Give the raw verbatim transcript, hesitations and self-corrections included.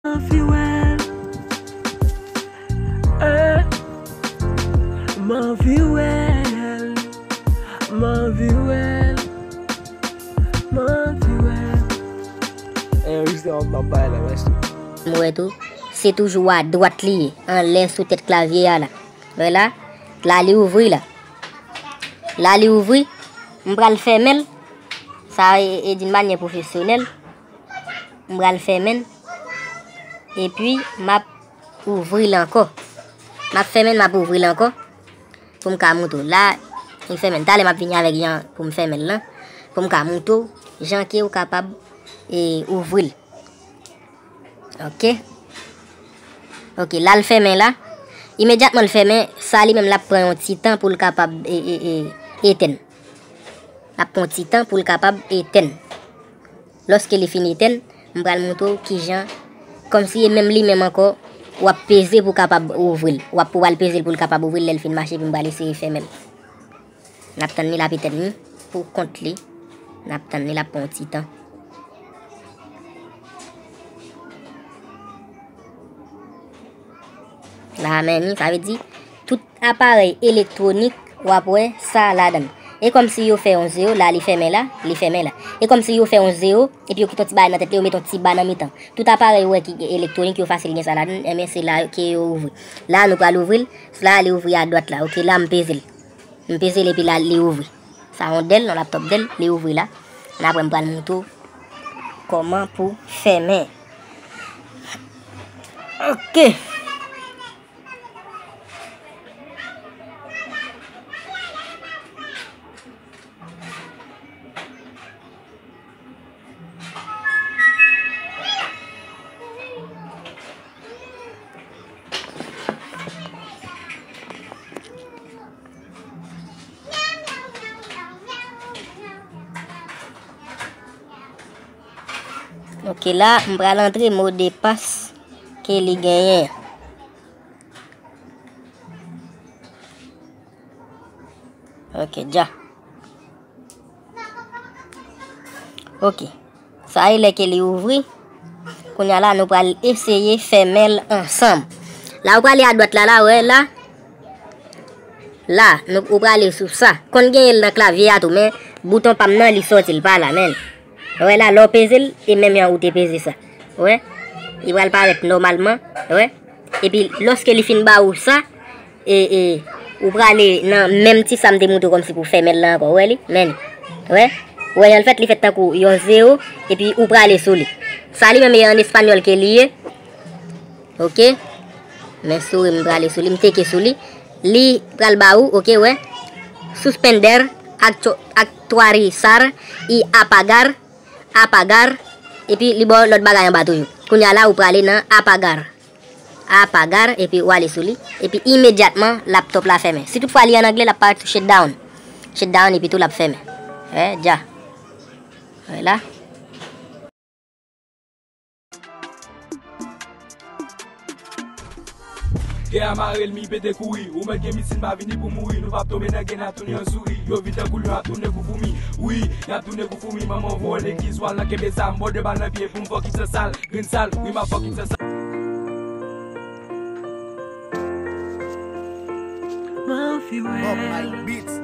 Anvi wè l. Eh. M anvi wè l. M anvi wè l. M anvi wè l. Eh, Rizan, w ap bay la, mèsi. M wè tou, se toujou adwat li ye, anlè sou tèt klavye a la. Wè la, la li ouvri la. La li ouvri, m pral fèmen l. Sa e, e d'une manière professionnelle. M pral fèmen l. Epi, m ap ouvri l ankò. M ap fèmen l, m ap ouvri l ankò. Pou m ka moutre w. La, li fèmen l. Talè m ap vini avèk jan pou m fèmen l lan. Pou m ka moutre w jan ke ou kapab, e, ouvri l. Ok. Ok, la l fèmen la. Imedyatman l fèmen, sa li menm l ap pran yon ti tan pou l kapab, e, e, e, etèn. L ap pran yon ti tan pou l kapab etèn. Lòske li fin etèn, m pral moutre w kijan, kòmsi e menm li menm ankò, w ap peze pou kapab ouvri l. W ap, ou pral peze l pou l kapab ouvri l, lè l fin mache, epi m pral eseye fèmen l. N ap tann li, l ap etèn li pou kont li. N ap tann li, l ap pran yon ti tan. La, men ni, sa vle di, tout aparèy elektwonik, w ap wè sa ladan l. E kòmsi yo fè yon zewo, la, li fèmen la, li fèmen la. E kòmsi yo fè yon zewo, epi yo kite yon ti bagay nan tèt li, yo mete yon ti ba nan mitan. Tout aparèy ou wè ki elektwonik, yo fasil gen sa ladan l, enben se la ke yo ouvri. La, nou pral ouvri l, la, li ouvri adwat la. Ok, la, m peze l. M peze l epi la, li ouvri. Sa yon Dell, yon laptop Dell, li ouvri la. N apre m pral moutre w kòman pou fèmen. Ok. Ok, la, m pral antre mo de pas ke li genyen. Ok, dja. Ok. Sa e lè ke li ouvri. Kounye a la, nou pral eseye fèmen l ansanm. La, ou prale adwat la, la, wè, la. La, nou, ou prale sou sa. Konn genyen l nan klavye a tou, men bouton pa m nan, li sòti, l pa la, men. Wè, la, lè w peze l, e menm jan ou te peze sa. Wè? Li pral parèt nòmalman, wè? Epi, lòske li fin ba ou sa, e, e, ou prale nan menm ti sa m te moutre w kòmsi pou fèmen l la ankò. Ou wè li? Men li. Wè? Ou wè jan l fèt, li fèt tankou yon zewo, epi ou prale sou li. Sa li menm e an espanyòl ke li ye. Ok? Men souri m prale sou li, m teke sou li. Li pral ba ou, ok, wè. Suspender actu-, actualizar y apagar, apagar, epi li ba w lòt bagay anba toujou. Kounye a la, ou prale nan apagar. Apagar, epi ou ale sou li. Epi imedyatman, laptop la fèmen. Si toutfwa li an anglè, l ap parèt sou shutdown. Shutdown, epi tou l ap fèmen. Wè, dja. Wè la. Gè a mare, lènmi pete kouri. Ou mèt gen misil, m a vini pou mouri. Nou p ap tonbe nan gè, n ap tounen an souri. Yo vin tankou lyon, ap tounen kou foumi. Wi, n ap tounen kou foumi. Manman voye legliz, w al nan kenbe zam. Bò de bal nan pye pou m fòk ki san sal. Grenn sal, wi, m ap fòk ki san sal. M anvi wè.